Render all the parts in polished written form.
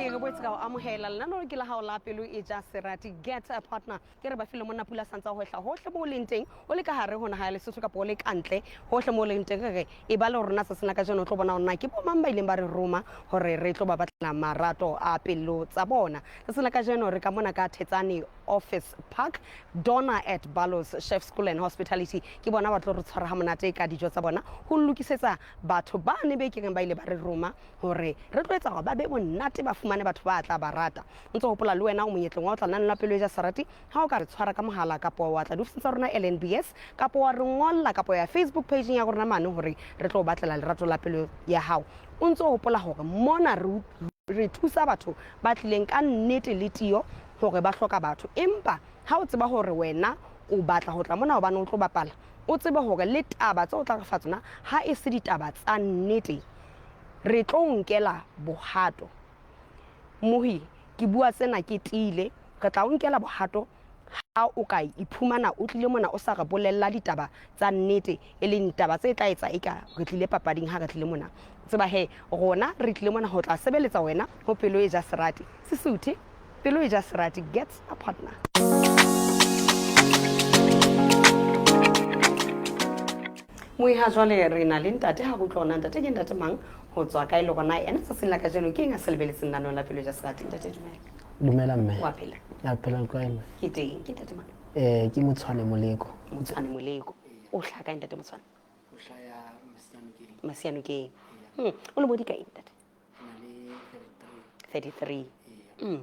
Mohi re boetse ka o amohela lenaneo ke la hao la pelo e ja serati get a partner ke re ba file monna pula santsa hohla hohle mo o leng teng o le ka hare ho naha ya Lesotho kapa o le ka ntle hohle mo o leng teng re re e ba le rona tsatsing la kajeno o tlo bona hore na ke bomang ba ileng ba re roma hore re tlo ba batlela marato a pelo tsa bona. Tsatsing la kajeno re ka mona ka Thetsane Office Park, Donna at Balos Chef School and Hospitality ke bona ba tlo re tshwara ha monate ka dijo tsa bona ho lokisetsa batho ba ne be kereng ba ile ba re roma hore re tlo etsa hore ba be monate ba fumane batho ba tla ba rata. O ntso hopola le wena o monyetleng wa ho tla lenaneng la Pelo e ja Serati ha o ka re tshwara ka mohala kapa wa tla diofising tsa rona LNBS kapa wa re ngolla kapa ya Facebook page ya rona mane hore re tlo batlela lerato la pelo ya hao. O ntso hopola hore mona re re thusa batho ba tlileng ka nnete le tiyo hore ba hloka batho. Empa ha o tseba hore wena o batla ho tla mona hobane o tlo bapala, o tsebe hore le taba tse o tla re fa tsona ha e se ditaba tsa nnete, re tlo o nkela bohato. Mohi, ke bua tsena ke tiile, re tla o nkela bohato ha o ka iphumana o tlile mona o sa re bolella ditaba tsa nnete, e leng taba tse tla etsa eka re tlile papading ha re tlile mona. Tseba he, rona re tlile mona ho tla sebeletsa wena ho pelo e ja serati. Se suthe, pelo e ja serati gets a partner. Moiha jwale re na le ntate ha re utlwa hore na ntate ke ntate mang ho tswa kae le gona ena tsatsing la kajeno ke eng a se lebeletseng nanong la pelo ja serati. Ntate dumela. Dumela mme. Wa phela? Ya phela le kae mme? Ke teng. Ke ntate mang? Ke Motshwane Moleko. Motshwane Moleko. O hlaha kae ntate Motshwane? O hlaya Masianokeng. Masianokeng. O le mo di kae ntate? Na le 33. 33.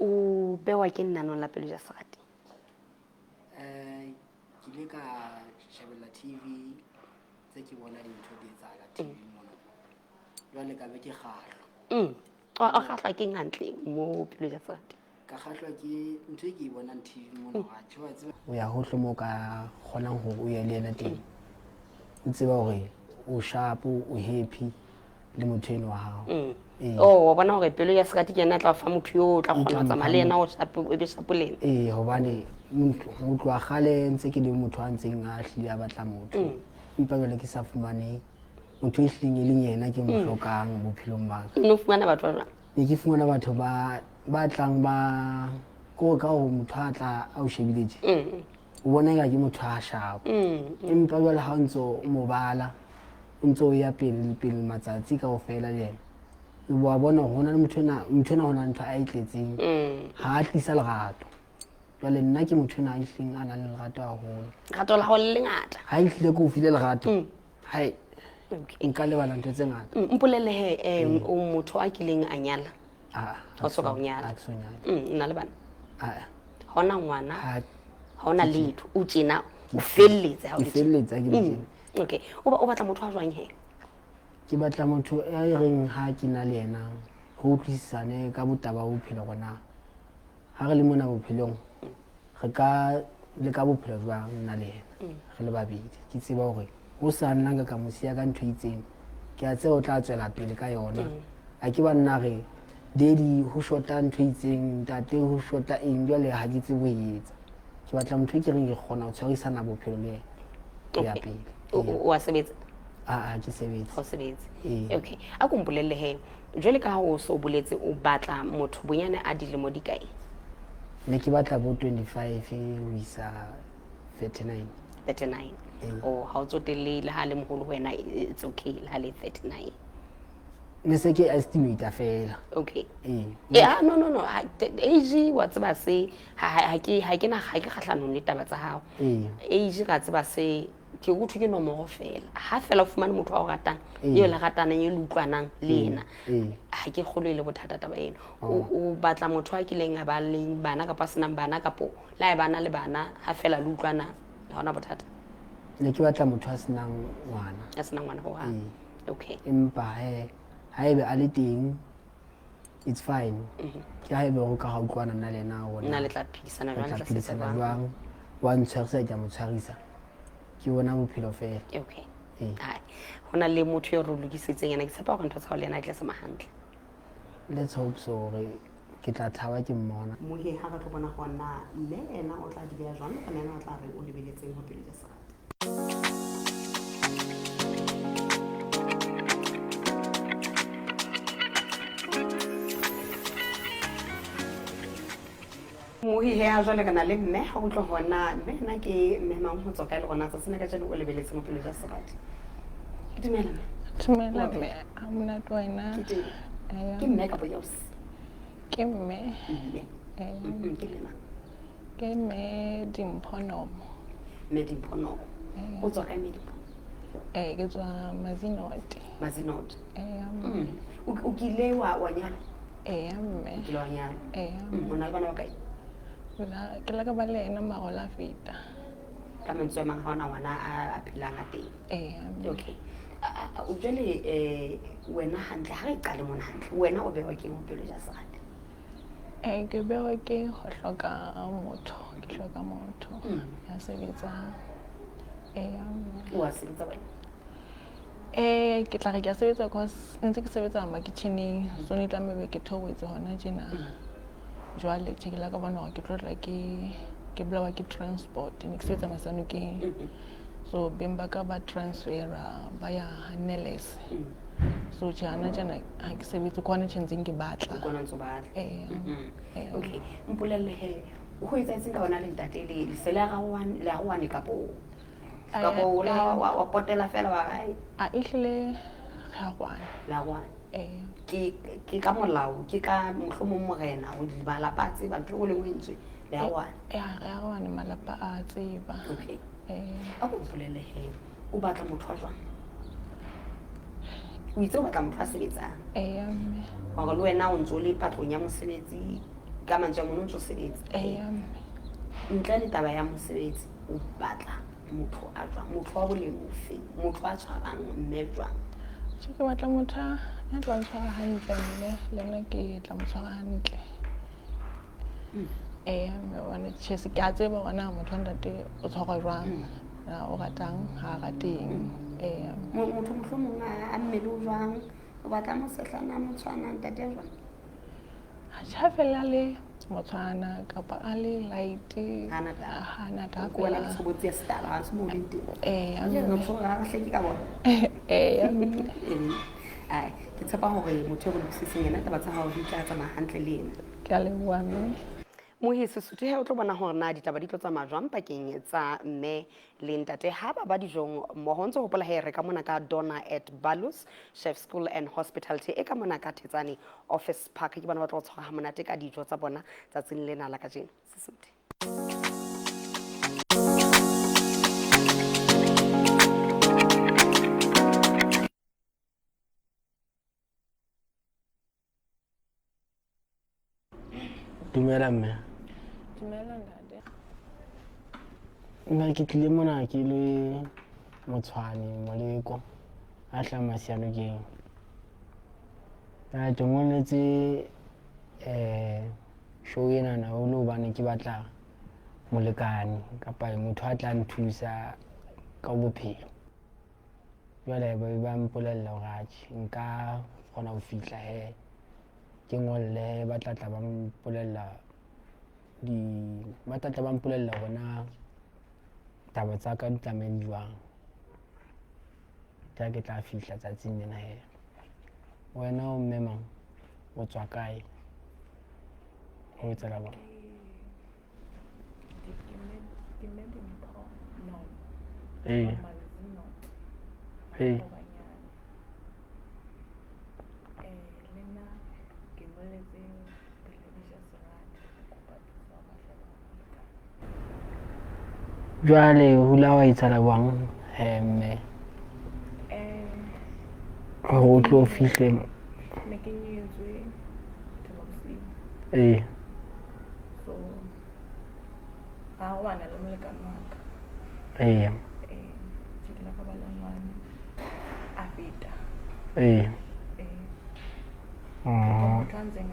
O bewa ke nanong la pelo ja serati? Ke ile ka shebella TV tse ke bona dintho di etsahala TV mona. Jwale ka be ke kgahlwa. O kgahlwa ke eng hantle mo pelo ja serati? Ka kgahlwa ke ntho e ke e bonang TV mona hore atjhe wa tseba. O ya hohle moo ka kgonang hore o ye le yena teng. O tseba hore o sharp, o happy le motho eno wa hao. Ee. Oh, wa bona hore pelo ya serati ke yena a tla fa motho yo o tla kgona ho tsamaya le yena o sharp, o be sharp le yena. Ee, hobane ho tloha kgale ntse ke le motho a ntseng a hlile a batla motho. Empa jwale ke sa fumane motho e hlileng e leng yena ke mo hlokang bophelong ba ka. O ne o fumana batho ba jwang? Ne ke fumana batho ba ba tlang ba ko ka hore motho a tla a o shebile tje. O bona eka ke motho a sharp. Empa jwale ha o ntso o mo bala, o ntso o ya pele le pele matsatsi kaofela le yena. Wa bona hore hona le motho ena, motho ena hona le ntho a e tletseng. Ha a tlisa lerato. Jwale nna ke motho ena a hlileng a nang le lerato haholo. Lerato la hao le lengata. Ha e hlile ke o file lerato. Hai. Nka lebala ntho tse ngata. Mpolelle he, o motho a kileng a nyala? Ah, Ha o soka o nyala? ha ke so nyale. O na le bana? Ah. Ha ona ngwana? Ha. Ha ona letho. O tjena, o felletse ha o Ke le tjena. felletse ha ke le tjena. Okay. O batla motho wa jwang he? Ke batla motho e reng ha ke na le yena re utlwisisane ka botaba ba bophelo hore na ha re le mona bophelong re ka leka bophelo jwang nna le yena re le babedi. Ke tseba hore ho sa nna nka ka mo siya ka ntho e itseng, ke a tseba o tla tswela pele ka yona. A ke ba nna re daddy ho shota ntho e itseng, ntate ho shota eng, jwale ha ke tsebe ho e etsa. Ke batla motho e ke reng ke kgona ho tshwarisana bophelo le yena ho ya pele. O a sebetsa? Ah, ke sebetse. Ha o sebetse. Ee. Okay. A ko mpolelle he, jwale ka ha o so boletse o batla motho bonyane a dilemo di kae? Ne ke batla bo 25 ho isa 39. 39. Oh, ha o tsotelle le ha le moholo ho wena, it's okay le ha le 39. Ne se ke estimate fela. Okay. Ee. Yeah, no no no, age wa tseba se ha ke ha ke na ha ke kgahlanong le taba tsa hao. Ee. Age ra tseba se ke go thwe ke nomoro fela. Ha fela o fumane motho wa o ratang, eo le ratanang, eo le utlwanang le yena. Ha ke kgolwe e le bothata taba eno. O batla motho a kileng a ba le bana kapa a senang bana kapo le ha e bana le bana ha fela le utlwana, ha hona bothata. Ne ke batla motho a senang ngwana. A senang ngwana ho hang. Okay. Empa he haebe a le teng it's fine. Ke haebe ho ka ga utlwana nna le yena hore Nna le tla phedisana re jwang, tla le tla sebetsa phedisana jwang. jwang. Wa ntshwarisa ke a mo tshwarisa. Ke bona bophelo fela. Okay. Ee. Hai. Ho na le motho eo re o lokisitseng yena, ke tshepa hore ntho tsa hao le yena di tla tsamaya hantle. Let's hope so hore ke tla thaba ke mmona. Mohe ha re tlo bona hore na mme ena o tla di beha jwang, le ena o tla re o lebeletseng ho pelo ja serati. Mohi he a jwale re na le mme ha utlwa hona mme ena ke mme mang ho tswa kae le rona tsatsing la kajeno o lebeletse mo pelo ja serati. Dumela mme. Dumela mme, ha monate wena. Ke teng. Ke mme kapa ke ausi? Ke mme. Mme. Ke mme mang? Ke mme Dimpho Nomo. Mme Dimpho Nomo. O tswa kae mme Dimpho? Ke tswa Mazinote. Mazinote. O kile wa nyala? Ee mme. O kile wa nyala? Ee. O na le bana ba kae? Nna ke la ka ba le ena mara o la feta. Ka mantswe a mang ha ona ngwana a phelang a teng. Ee. Okay. Jwale wena hantle ha re qale mona hantle wena o behwa keng ho pelo ja serati? Ke behwa ke ho hloka motho, ke hloka motho ya sebetsang. O a sebetsa wena? Ke tla re ke a sebetsa cause ntse ke sebetsa makitjheneng, so ne tlameha be ke theohetse hona tjena. Jwale tjhe ke la ka bona hore ke tlo tla ke bolawa ke transport, ne ke sebetsa Masanokeng. So beng ba ka ba transfera ba ya Hanneles. So tjhe hana tjena ha ke sebetse ke hona tjhe ntseng ke batla. Ke hona ntse o batla. Okay, mpolelle he ho etsahetseng ka wena le ntate le se le arohane kapo kapo la wa potela fela wa hae? A ehlile re arohane. Le arohane. Ke ka molao, ke ka mohlomong morena ho malapa a tseba ntho e le nngwe entswe le arohane. Re arohane malapa a tseba. Okay. A ko mpolelle he o batla motho wa jwang? O itse o batla motho a sebetsang. Mme. Hore le wena o ntso le patlong ya mosebetsi ka mantswe a mona o ntso sebetsa. Mme. Ntle le taba ya mosebetsi o batla motho a jwang? Motho wa boleng ofe? Motho a tshwarang mme jwang? Tjhe ke batla motho ya tla ntshwara hantle mme le nna ke tla mo tshwara hantle. Mme hobane tjhe se ke a tseba hore na motho wa ntate o tshwarwa jwang, na o ratang ha rateng. Motho mohlomong a mmele o jwang? O batla mosehlana motshwana ntate jwang? Ha fela le motshwana kapa a le light. Hana taba. Hana taba. Ko wena le tshobotsi ya setaba ha se mo leng teng. Ee. Ke re motho ha re hleke ka bona. Ai, ke tshepa hore motho e re lokisitseng yena taba tsa hao di tla tsamaya hantle le yena. Ke a leboha mme. Mohi Sesotho he o tlo bona hore na ditaba di tlo tsamaya jwang pakeng tsa mme le ntate ha ba ba dijong mmoho. Ntse hopola he re ka mona ka Donna at Balus Chef School and Hospitality e ka mona ka Thetsane Office Park. Ke bona ba tlo tshwara ha monate ka dijo tsa bona tsatsing lena la kajeno. Sesotho. Dumela mme. Dumela ntate. Nna ke tlile mona ke le motshwane moleko a hlahang Masianokeng. Ke ngolletse show enana haholo hobane ke batla molekane kapa motho a tla nthusa ka bophelo. Jwale ba be ba mpolella hore atjhe nka kgona ho fihla he ke ngolle ba tla tla ba mpolella ba tla tla ba mpolella hore na taba tsa ka di tlameha di jwang. Tla ke tla fihla tsatsing lena he. Wena o mme mang? O tswa kae? Ho etsahala jwang? Ke mme Dimpho Nomo. Le nna ke ngolletse Jwale ho la wa etsahala jwang he mme? Hore o tlo fihle. Ne ke nyetswe Thaba-Bosiu. So ra arohana le molekane wa ka. Tjhe ke la ka ba le ngwana a feta. Motho a ntseng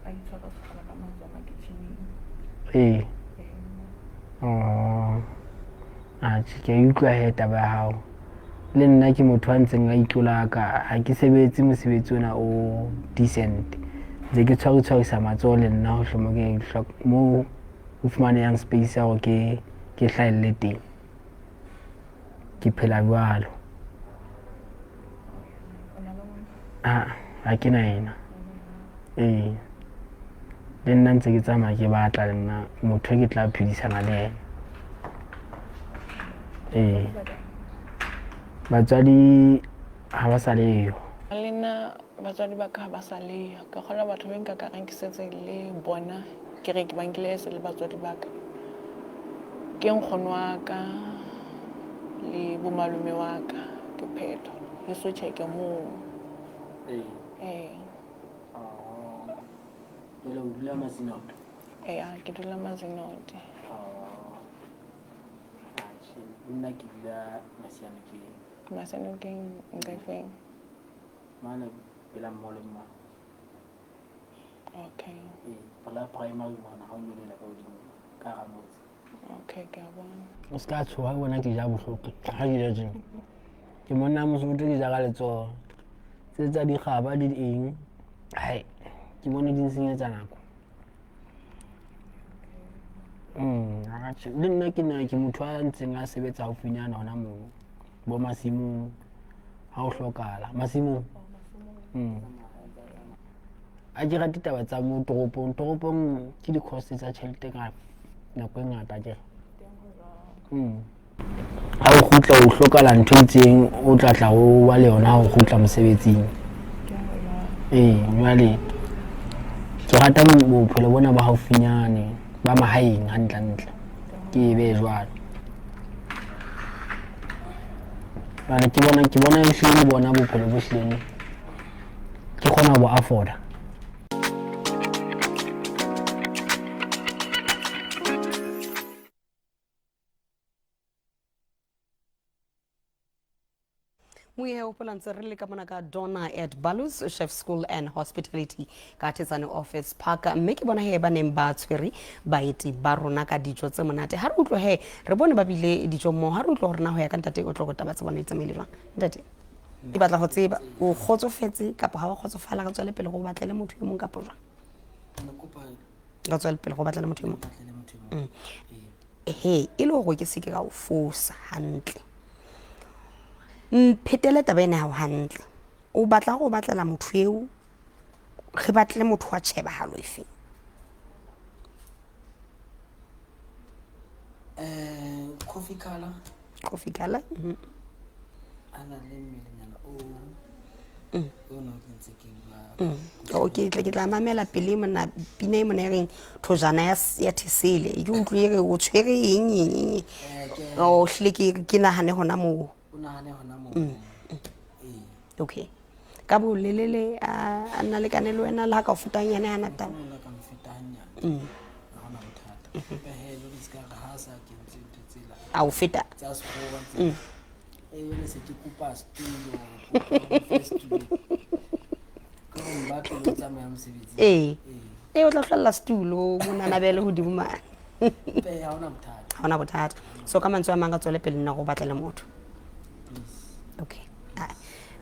a itshwara tshwara ka matsoho makitjheneng. Atjhe ke a utlwa he taba ya hao. Le nna ke motho a ntseng a itlolaka, ha ke sebetse mosebetsi ona o decent. Ntse ke tshware tshwarisa matsoho le nna ho hlomo ke mo ho fumanehang space ya hore ke hlahelle teng. Ke phela jwalo. Ha ke na ena. Le nna ntse ke tsamaya ke batla le nna motho e ke tla phedisana le yena. Ee, batswadi ha ba sa leyo. Le nna batswadi ba ka ha ba sa leyo. Ka kgolwa batho be nka ka reng ke setse le bona, ke re ke ba nkile se le batswadi ba ka. Ke nkgono wa ka le bomalome wa ka, ke phetho. Le so check-e moo. Ee. Jwale o dula Mazinoto? Ee, ke dula Mazinoto. Atjhe, nna ke dula Masianokeng. Masianokeng nka efeng? Mane pela mall mane. Okay. Ee, pela primary mona ha o nyolohela ka hodimo ka hara motse. Okay, ke a bona. O ska tshoha bona ke ja bohloko ha ke ja tjena. Ke monna Mosotho ke ja ka letsoho. Tse tsa dikgaba le eng, hai ke bone di nsenyetsa nako. Atjhe, le nna ke na ke motho a ntseng a sebetsa haufinyana hona moo bo masimong ha ho hlokahala masimong. A ke rate taba tsa mo toropong. Toropong ke di-cost tsa tjhelete ka nako e ngata akere. Ha o kgutla o hlokahala ntho e itseng, o tla tla o ba le yona ha o kgutla mosebetsing. Ee, jwale ke rata bophelo bona ba haufinyane ba mahaeng hantle hantle, ke e behe jwalo. Jwale ke bona ke bona ehlile le bona bophelo bo hlileng ke kgona ho bo afforda. Moihe hopola ntse re le ka mona ka Donna at Balus Chef School and Hospitality ka Thetsane Office Park, mme ke bona he ba neng ba tshwere baeti ba rona ka dijo tse monate. Ha re utlwe he re bone ba bile dijo mmoho, ha re utlwe hore na ho ya ka ntate o tlo go taba tsa bona di tsamaile jwang. Ntate, ke batla ho tseba o kgotsofetse kapa ha wa kgotsofala, re tswele pele go batlele motho e mong kapa jwang? Re tswele pele go batlele motho e mong. He e le hore ke se ke ka o fosa hantle, mphetele taba ena ya hao hantle. O batla go batlela motho eo, re batle motho wa tjhebahalo efeng? Coffee color. Coffee color. A na le mmelenyana o o no ke ntse ke bua. O ke tla ke tla mamela pele mona pina e mona e reng thojana ya ya thesele, ke utlwe e re o tshwere eng eng eng. O hlile ke ke nahane hona moo. O nahane hona moo. Ee. Okay. Ka bolelele a nna lekane le wena le ha ka o feta hanyane ha na taba. Nna ka mofeta hanyane. Ha hona bothata. Empa he jwale se ka re ha sa kentse ntho tsela. A o feta. Tsa sekgowa tse. Ee, jwale se ke kopa setulo, kopa setulo. Ka hore mbatlo le o tsamaya mosebetsing. Ee. Ee, o tla hlwella setulo monana bele hodimo mane. Ee, ha hona bothata. Ha hona bothata. So ka mantswe a mang ka tswele pele nna go batlele motho. Please. Okay.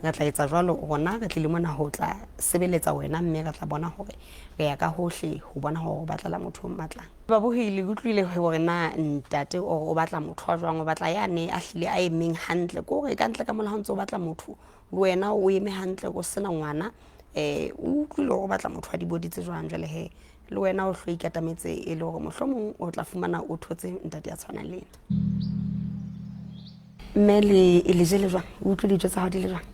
Re tla etsa jwalo rona, re tlile mona ho tla sebeletsa wena, mme re tla bona hore re ya ka hohle ho bona hore o batlela motho o mmatlang. Babohi le utlwile hore na ntate o batla motho wa jwang, o batla yane a hlile a emeng hantle. Ke hore ka ntle ka mola ha o ntse o batla motho le wena o eme hantle o sena ngwana, o utlwile hore o batla motho wa dibodi tse jwang. Jwale he le wena o hlo ikatametse e le hore mohlomong o tla fumana o thotse ntate ya tshwanang le yena. Mme le jele jwang? O utlwile dijo tsa hao di le jwang?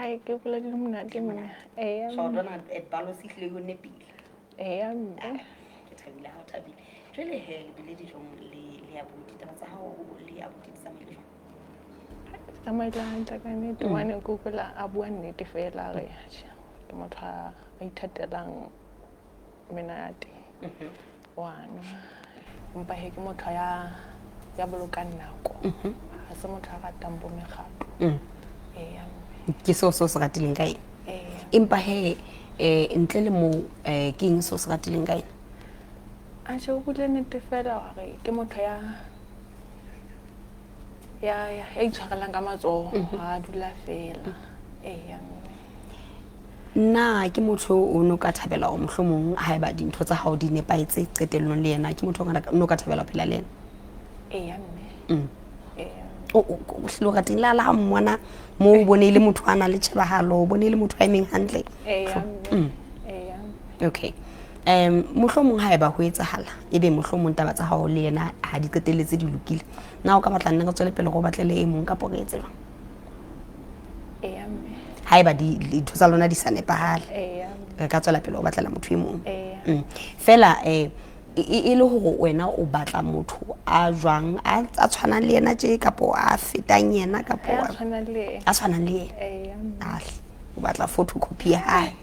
Ai, ke hopola di le monate mme. Eya. So Donna at Balus e hlile o nepile. Eya mme. Ke thabile ha o thabile. Jwale he le bile dijong le abuti, taba tsa hao le abuti di tsamaile jwang? Tsamaile hantle ka nnete, hobane ke hopola a bua nnete fela, a re atjhe ke motho a ithatelang menate. Wa nwa. Empa he ke motho ya bolokang nako. Ha se motho a ratang bo mekgatlo. Eya mme. Ke seo se o se ratileng ka ena? Eya. Empa he ntle le moo ke eng seo se ratileng ka ena? Atjhe, o buile nnete fela hore ke motho ya ya itshwarelang ka matsoho, ha a dula fela. Eya mme. Nna ke motho o no ka thabela hore mohlomong haeba dintho tsa hao di nepahetse qetellong le yena, ke motho o no ka thabela ho phela le yena? Eya mme. Eya. O hlile o rateng le ha mmona moo o bone e le motho a nang le tjhebahalo, o bone e le motho a emeng hantle? Eya mme. Eya. Okay. Um mohlomong ha eba ho etsahala ebe mohlomong taba tsa gago le yena ha di qetelletse di lokile, na o ka batla nne re tswele pele go batlele e mong kapo re etse jwang? Eya mme. Ha eba dintho tsa lona di sa nepahale, Eya mme. re ka tswela pele go batlela motho e mong. Eya. Fela e le gore wena o batla motho a jwang, a tshwanang le yena tje kapo a fetang yena kapo A tshwanang le yena. A tshwanang le yena. Eya mme. Ahle, o batla photocopy ya hae.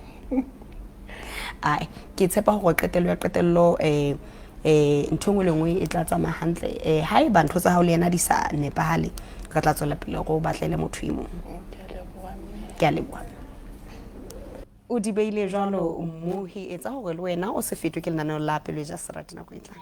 Ai, ke tshepa hore qetello ya qetello ntho e nngwe le nngwe e tla tsamaya hantle. Haeba ntho tsa hao le yena di sa nepahale, re tla tswela pele re o batlele motho e mong. Ke a leboha mme. Ke a leboha. O di beile jwalo mmohi, etsa hore le wena o se fetwe ke lenaneo la Pelo e ja Serati nako e tlang.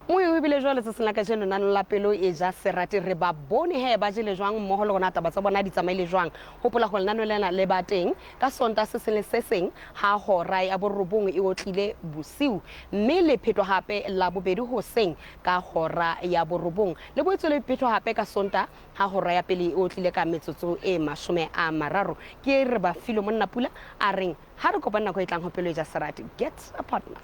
Moyo o bile jwalo tsatsing la kajeno lenaneo la Pelo e ja Serati, re ba bone he ba jele jwang mmoho le rona, taba tsa bona di tsamaile jwang. Hopola hore lenaneo lena le ba teng ka Sontaha se seng le se seng ha hora ya borobong e otlile bosiu, mme le phetwa hape la bobedi hoseng ka hora ya borobong. Le boetse le phetwa hape ka Sontaha ha hora ya pele e otlile ka metsotso e 30. Ke re ba filo monna pula a reng ha re kopane nako e tlang ho Pelo e ja Serati. Get a partner.